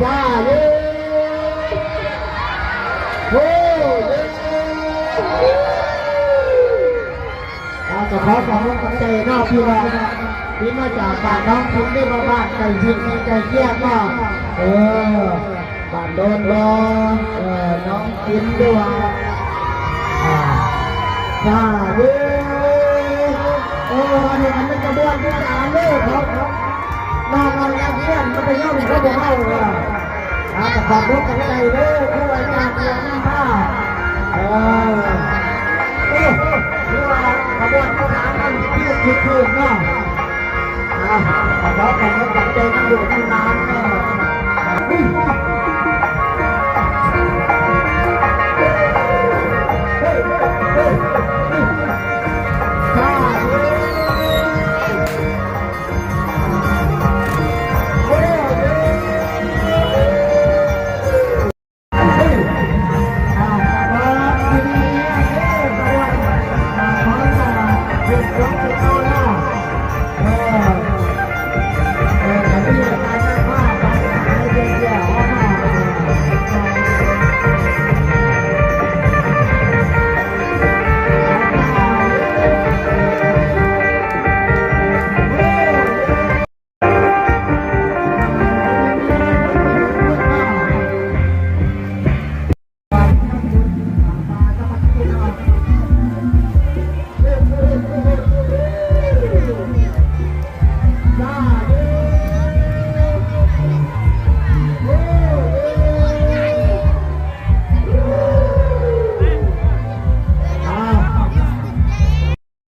ສາທຸ ໂອ້ ເອີ ເອົາ ກໍຂໍຂອບຄຸນຂອບໃຈເນາະ ພີ່ນ້ອງທີ່ມາຈາກບ້ານໜອງສິມ ຫຼືວ່າບ້ານໃກ້ຊິດໃກ້ຄຽງເນາະ ເອີ ບ້ານໂດນບໍ່ ເອີ ໜອງສິມ ຫຼືວ່າ ອ່າ ສາທຸ ໂອ້ ອັນນີ້ມັນເປັນຂະບວນທີ່ສາມເດີ ຂອງນ້ອງນັກຮຽນມັດທະຍົມຂອງພວກເຮົາ ອ່າ ຂໍຂອບຄຸນຂອບໃຈເດີ ຄູອາຈານທີ່ນຳພາ ເອີ ເອີ ຄືວ່າຂະບວນທີ່ສາມມັນຄືເນາະ.